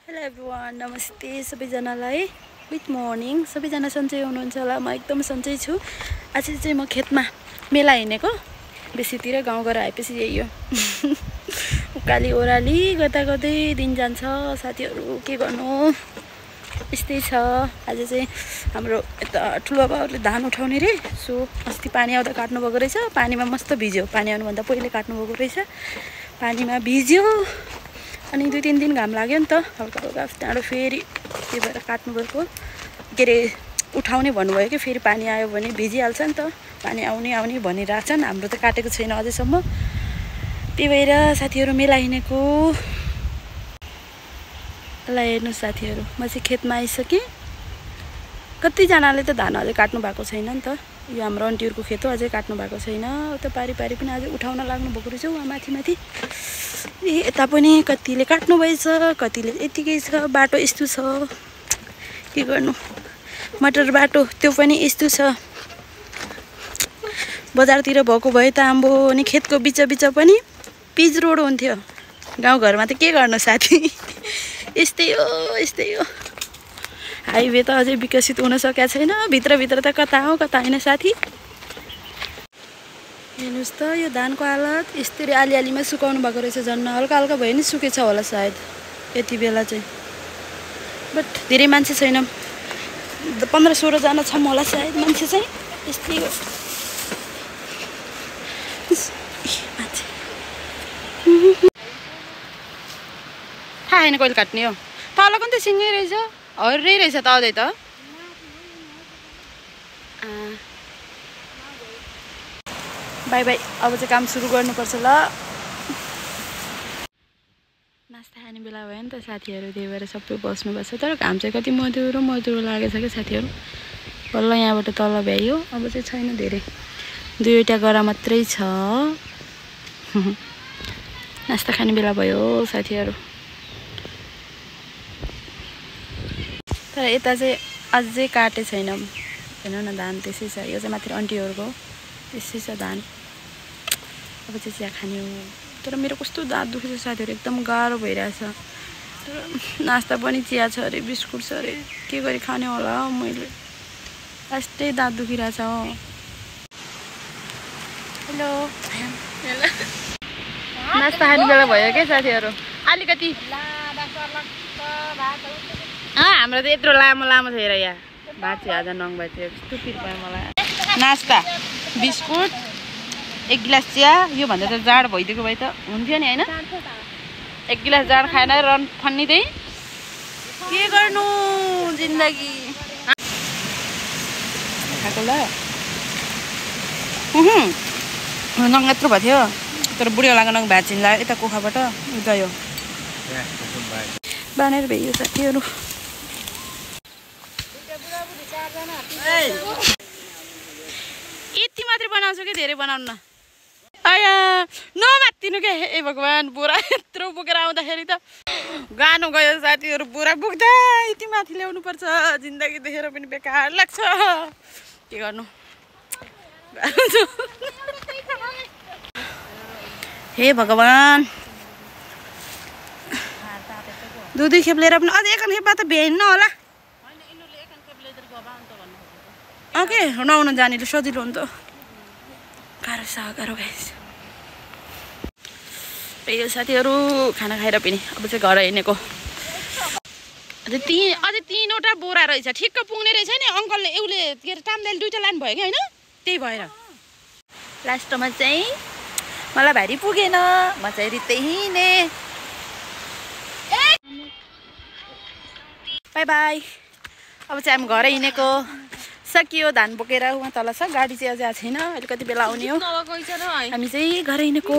Hello everyone, नमस्ते सबैजनालाई। Good morning. सबैजना सन्चै हुनुहुन्छ होला। म एकदम सन्चै छु। आज चाहिँ म खेतमा मेला हिँडेको। बेसीतिर गाउँ गएर आएपछि यही हो। उकाली ओह्राली गर्दा गर्दै दिन जान्छ साथीहरू, के गर्नु, यस्तै छ। आज चाहिँ हाम्रो यता ठुलो बाबाहरूले धान उठाउने रे। सो अस्ति पानी आउँदा काट्नुभएको रहेछ। पानीमा मस्त भिज्यो। पानी आउनुभन्दा पहिले काट्नुभएको रहेछ। पानीमा भिज्यो अनि 2-3 दिन घाम लाग्यो नि त, हल्का हल्का। त्यहाँबाट फेरि त्यही भएर काट्नुभएको, के अरे उठाउने भन्नुभयो कि फेरि पानी आयो भने भिजिहाल्छ नि त। पानी आउने आउने भनिरहेछन्। हाम्रो त काटेको छैन अझैसम्म। त्यही भएर साथीहरू मेला हिँडेको। ल हेर्नु साथीहरू, म चाहिँ खेतमा आइसकेँ। कतिजनाले त धान अझै काट्नु भएको छैन नि त। यो हाम्रो अन्टीहरूको खेत हो, अझै काट्नु भएको छैन। उता पारी पारी पनि अझै उठाउन लाग्नु भएको रहेछ उहाँ माथि माथि। यता पनि कतिले काट्नु भएछ, कतिले यतिकै छ। बाटो यस्तो छ, के गर्नु। मटर बाटो त्यो पनि यस्तो छ। बजारतिर भएको भए त आम्बो अनि खेतको बिच बिच पनि पिच रोड हुन्थ्यो। गाउँघरमा त के गर्नु साथी। यस्तै हो, यस्तै हो। हाइवे त अझै विकसित हुन सकेको छैन। भित्रभित्र त कता हो कता होइन साथी। हेर्नुहोस् त यो धानको हालत। यस्तरी आलिआलीमा सुकाउनु भएको रहेछ। झन् हल्का हल्का भए नि सुकेछ होला सायद यति बेला चाहिँ। बट धेरै मान्छे छैन। 15-16 जना छौँ होला सायद मान्छे चाहिँ। यस्तै हो मान्छे। थाहा छैन कहिले काट्ने हो। तलको नि त सिँगै रहेछ, हर्रै रहेछ त अझै त। By by. अब चाहिँ काम सुरु गर्नुपर्छ ल। नास्ता खाने बेला भयो नि त साथीहरू, त्यही भएर सबै बस्नुपर्छ। तर घाम चाहिँ कति मधुरो मधुरो लागेछ क्या साथीहरू। बल्ल यहाँबाट तल भ्याइयो। अब चाहिँ छैन धेरै, 2वटा गरा मात्रै छ। नास्ता खाने बेला भयो साथीहरू। तर यता चाहिँ अझै काटे छैन। हेर्नु न, धान त्यसै छ। यो चाहिँ माथि अन्टीहरूको त्यसै छ धान। अब चाहिँ चिया खाने हो। तर मेरो कस्तो दाँत दुखेछ साथीहरू, एकदम गाह्रो भइरहेछ। तर नास्ता पनि चिया छ अरे, बिस्कुट छ अरे, के गरी खाने होला मैले। लास्टै दाँत दुखिरहेछ हो। हेलो, नास्ता खाने बेला भयो क्या साथीहरू। अलिकति हाम्रो त यत्रो लामो लामो छ हेर। यहाँ भात चाहिँ आज नङ भाइ थियो। कस्तो पिर भयो मलाई। नास्ता बिस्कुट, 1 गिलास चिया। योभन्दा त जाड भइदिएको भए त हुन्थ्यो नि होइन। 1 गिलास जाड खाएन रन फन्निँदै के गर्नु जिन्दगी। खाएको ल नङ यत्रो भएको थियो। तर बुढीवालाको नङ भ्याक्सिन लाग्यो यता कोखाबाट गयो। बानेर भ्याइयो साथीहरू। यति मात्रै बनाउँछु कि धेरै बनाउनु न। आया नमात्तिनु क्या। ए भगवान्, बोरा यत्रो बोकेर आउँदाखेरि त गानु गयो साथीहरू। बोरा बोक्दा यति माथि ल्याउनु पर्छ। जिन्दगी देखेर पनि बेकार लाग्छ। के गर्नु। हे भगवान्, 2 खेप लिएर पनि अझै 1 खेपमा त भ्याइन्न होला। ओके, नुहाउन जानेले सजिलो हुन्छ। गाह्रो छ, गाह्रो गाइस। यो साथीहरू खाना खाएर पनि अब चाहिँ घर हिँडेको। अझै 3वटा बोरा रहेछ। ठिक्क पुग्ने रहेछ नि। अङ्कलले एउले के अरे टाम्दाले 2टा लानु भयो कि होइन, त्यही भएर लास्टमा चाहिँ मलाई भारी पुगेन। म चाहिँ रित्तै हिँडेँ। By by. अब चाहिँ हामी घरै हिँडेको। सकियो धान बोकेर। उहाँ तल छ गाडी चाहिँ अझै आएको छैन। अहिले कति बेला आउने हो। हामी चाहिँ घरै हिँडेको।